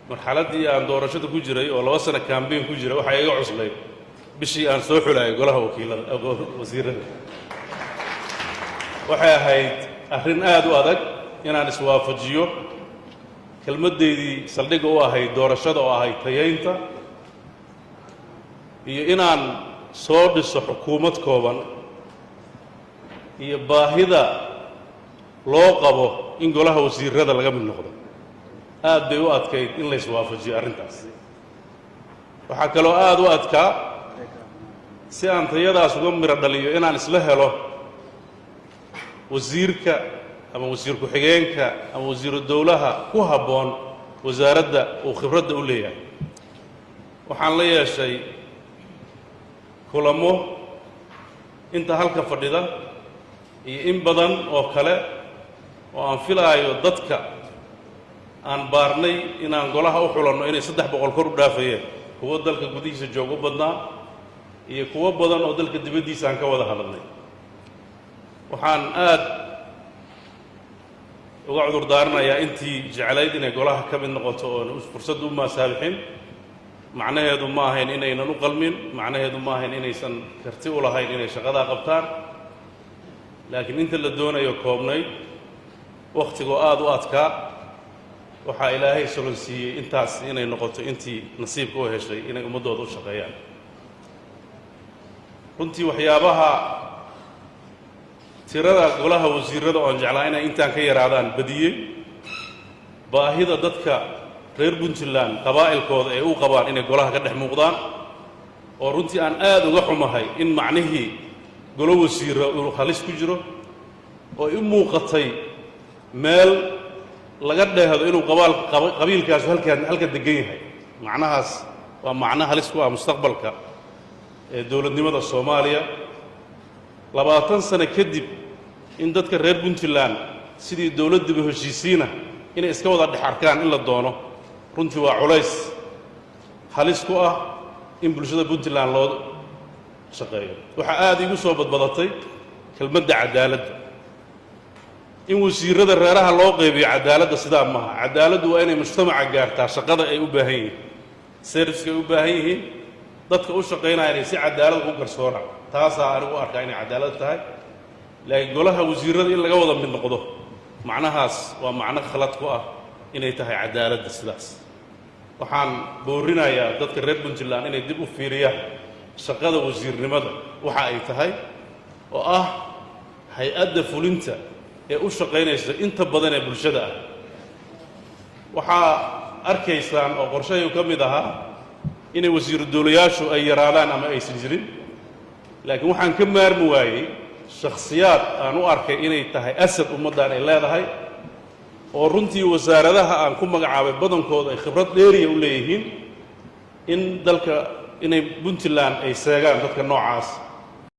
Marxaladdii aan doorashada ku jiray oo 2 sano campaign ku jira, waxaa iga cuslayd bishii aan soo xulaayay golaha wakiilada, wasiirada. Waxay ahayd arrin aad u adag inaan iswaafajiyo kelmaddeydii saldhigga u ahayd doorashada oo ahayd tayaynta, iyo inaan soo dhiso xukuumad kooban, iyo baahida loo qabo in golaha wasiirada laga mid noqdo. Aad bay u adkayd in la iswaafajiyo arrintaas. Waxaa kaloo aad u adkaa, si aan tayadaas uga miro dhaliyo, inaan isla helo wasiirka ama wasiir ku-xigeenka ama wasiiru dowlaha ku habboon wasaaradda uu khibradda u leeyahay. Waxaan la yeeshay kulamo inta halka fadhida iyo in badan oo kale oo aan filaayo dadka aan baarnay inaan golaha u xulanno inay 300 kor u dhaafayeen, kuwo dalka gudihiisa jooga u badnaa iyo kuwo badan oo dalka dibaddiisa aan ka wada hadalnay. Waxaan aad uga cudur daaranayaa intii jeclayd inay golaha ka mid noqoto oona fursadda u maasaabixin. Macnaheedu ma ahayn inaynan u qalmin, macnaheedu ma ahayn inaysan karti u lahayn inay shaqadaa qabtaan, laakiin inta la doonayo koobnayd, wakhtigoo aada u adkaa. Waxaa Ilaahay solonsiiyey intaas inay noqoto intii nasiibka u heshay inay ummaddooda u shaqeeyaan. Runtii, waxyaabaha tirada golaha wasiirada oon jeclaa inay intaan ka yaraadaan badiyey, baahida dadka reer Puntland qabaa'ilkooda ay u qabaan inay golaha ka dhex muuqdaan, oo runtii aan aad uga xumahay in macnihii golo wasiira uu halis ku jiro, oo ay u muuqatay meel laga dheehdo inuu qabaal qabiilkaasu halkaan halka degan yahay. Macnahaas waa macno halis ku ah mustaqbalka ee dowladnimada Soomaaliya. 20 sano kadib in dadka reer Puntland sidii dowladdiiba heshiisiina inay iska wada dhex arkaan in la doono, runtii waa culays halis ku ah in bulshada Puntland loo shaqeeyo. Waxaa aada iigu soo badbadatay kelmadda cadaaladda, in wasiirada reeraha loo qaybiyo. Cadaaladda sidaa maaha. Cadaaladdu waa inay mujtamaca gaartaa, shaqada ay u baahan yihiin, service-ka ay u baahan yihiin, dadka u shaqaynaya inay si cadaalad ugu garsooraan. Taasaa anigu u arkaa inay cadaalad tahay. Laakiin golaha wasiirada in laga wada mid noqdo, macnahaas waa macno khalad ku ah inay tahay cadaaladda sidaas. Waxaan boorinayaa dadka reer Puntland inay dib u fiiriyaan shaqada wasiirnimada waxa ay tahay, oo ah hay-adda fulinta ee u shaqaynaysa inta badan ee bulshada ah. Waxaa arkaysaan oo qorshahay ka mid ahaa inay wasiiru dowlayaashu ay yaraadaan ama aysan jirin, laakiin waxaan ka maarmi waayey shakhsiyaad aan u arkay inay tahay asset ummaddan ay leedahay, oo runtii wasaaradaha aan ku magacaabay badankooda ay khibrad dheeriya u leeyihiin in dalka inay Puntland ay seegaan dadka noocaas.